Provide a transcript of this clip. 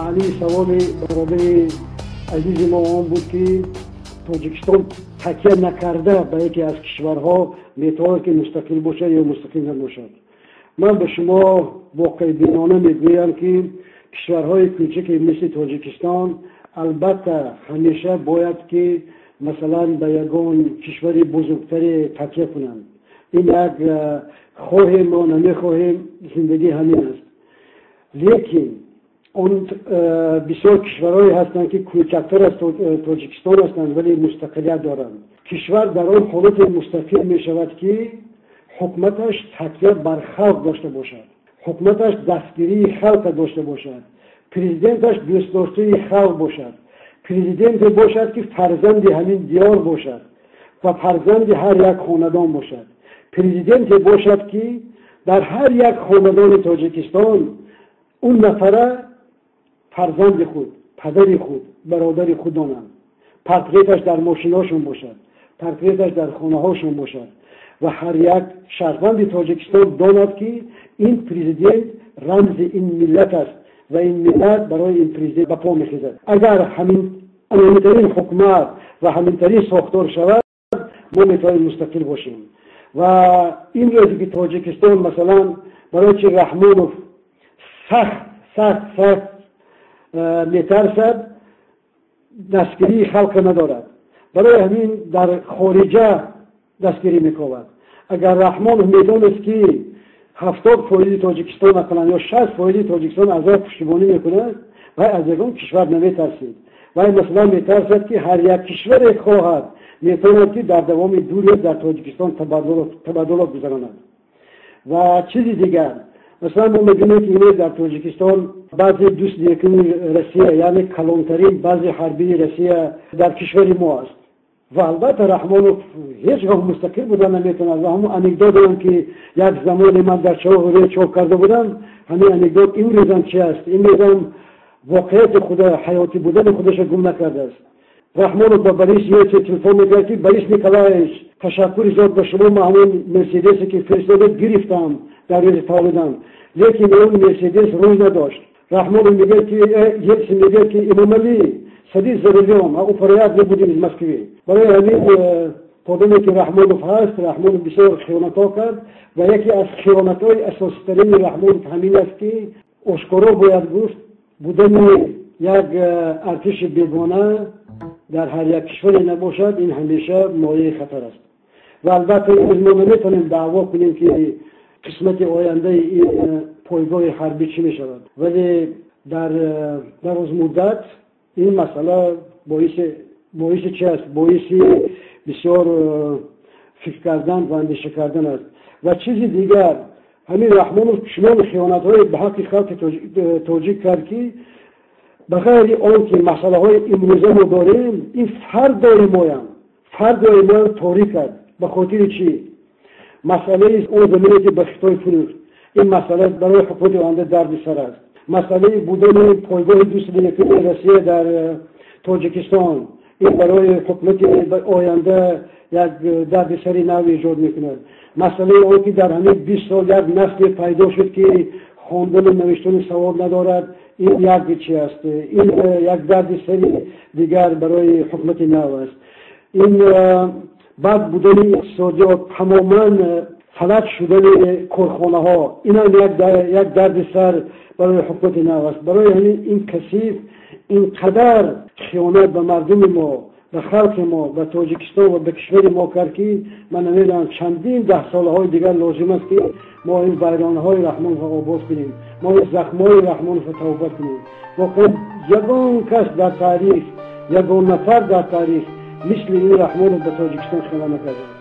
Маънии саволи бародари азизи мо он буд, ки Тоҷикистон такя накарда ба яке аз кишварҳо метавонад, ки мустақил бошад ё мустақил набошад. Ман ба шумо воқеъбинона мегӯям, ки кишварҳои кӯчаке мисли Тоҷикистон албатта ҳамеша бояд, ки масалан ба ягон кишвари бузургтаре такя кунанд. Ин як хоҳем мо намехоҳем, зиндагӣ ҳамин аст. Лекин он бисёр кишварҳое ҳастанд, ки кӯчактар аз Тоҷикистон ҳастанд, вале мустақилият доранд. Кишвар дар он ҳолате мустақил мешавад, ки ҳукуматаш такя бар халқ дошта бошад, ҳукуматаш дастгирии халқа дошта бошад, президенташ дӯстдоштаи халқ бошад, президенте бошад, ки фарзанди ҳамин диёр бошад ва фарзанди ҳар як хонадон бошад, президенте бошад, ки дар ҳар як хонадони Тоҷикистон он нафара фарзанди худ, падари худ, бародари худ донанд, портреташ дар мошинҳошон бошад, портреташ дар хонаҳошон бошад ва ҳар як шаҳрванди Тоҷикистон донад, ки ин президент рамзи ин миллат аст ва ин миллат барои ин президент ба по мехезад. Агар ҳаминтарин ҳукумат ва ҳаминтарин сохтор шавад, мо метавонем мустақил бошем. Ва имрӯзе ки Тоҷикистон, масалан, барои чи Раҳмонов сахт, сахт, сахт метарсад, дастгирии халқа надорад, барои ҳамин дар хориҷа дастгирӣ мекунад. Агар Раҳмонов медонист, ки 70 фоизи Тоҷикистон ақаллан ё 60 фоизи Тоҷикистон аз вай пуштибонӣ мекунад, вай аз ягон кишвар наметарсид. Вай, масалан, метарсад, ки ҳар як кишваре хоҳад, метавонад, ки дар давоми 2 рӯз дар Тоҷикистон табаддулот гузаронад. Ва чизи дигар, масалан, мо мебинем, ки имрӯз дар Тоҷикистон баъзе дӯсти якуми Россия, яъне калонтарин баъзе ҳарбии Россия дар кишвари мо аст. Ва албатта Раҳмонов ҳеҷ гоҳ мустақил буда наметавонад. Ва ҳамон анекдотам, ки як замоне ман дар Чоғ чоп карда будам, ҳамин анекдот имрӯзам чи аст? Имрӯзам воқеияти худа, ҳаётӣ будани худаша гум накардааст. Раҳмонов ба Борис Елсин телефон мекард, ки Борис Николаевич, ташаккури зиёд ба шумо, ман ҳамон Мерседесе, ки фиристодед, гирифтам дар рӯзи таваллудам, лекин он Мерседес рӯй надошт. Раҳмонов мегӯяд, ки Елсин мегӯяд, ки Эмомалӣ, садись за рулём, а управлять мы будем из Москвы. Барои ҳамин то даме, ки Раҳмонов ҳаст, Раҳмонов бисёр хиёнатҳо кард ва яке аз хиёнатҳои асоситарини Раҳмонов ҳамин аст, ки ошкоро бояд гуфт, будани як артиши бегона дар ҳар як кишваре набошад, ин ҳамеша мояи хатар аст. Ва албатта имрӯз мо наметавонем даъво кунем, ки қисмати ояндаи ин пойгоҳи ҳарбӣ чӣ мешавад, вале дар дарозмуддат ин масъала боиси чи аст? Боиси бисёр фикр кардан ва андеша кардан аст. Ва чизи дигар, ҳамин Раҳмонов чунон хиёнатҳое ба ҳаққи халқи тоҷик кард, ки ба ғайри он ки масъалаҳои имрӯза мо дорем, ин фардои моям торик кард. Ба хотири чӣ? Масъалаи он замине, ки ба Хитой фурӯхт, ин масъала барои ҳукумати оянда дарди сар аст. Масъалаи будани пойгоҳи дӯсти якуми Россия дар Тоҷикистон, ин барои ҳукумати оянда як дарди сари нав эҷод мекунад. Масъалаи он ки дар ҳамин 20 сол як насле пайдо шуд, ки хондану навиштани савод надорад, ин як чи аст, ин як дарди сари дигар барои ҳукумати нав аст. Ин бад будани иқтисодиёт, тамоман фалаҷ шудани корхонаҳо, инам як дарди сар барои ҳукумати нав аст. Барои ҳамин ин касиф ин қадар хиёнат ба мардуми мо, ба халқи мо, ба Тоҷикистон ва ба кишвари мо кард, ки ман намедонам, чандин даҳсолаҳои дигар лозим аст, ки мо ин вайронаҳои Раҳмоновро обод кунем, мо ин захмҳои Раҳмоновро табобат кунем. Воқеан, ягон кас дар таърих, ягон нафар дар таърих мисли ин Раҳмонов ба Тоҷикистон хиёнат накардааст.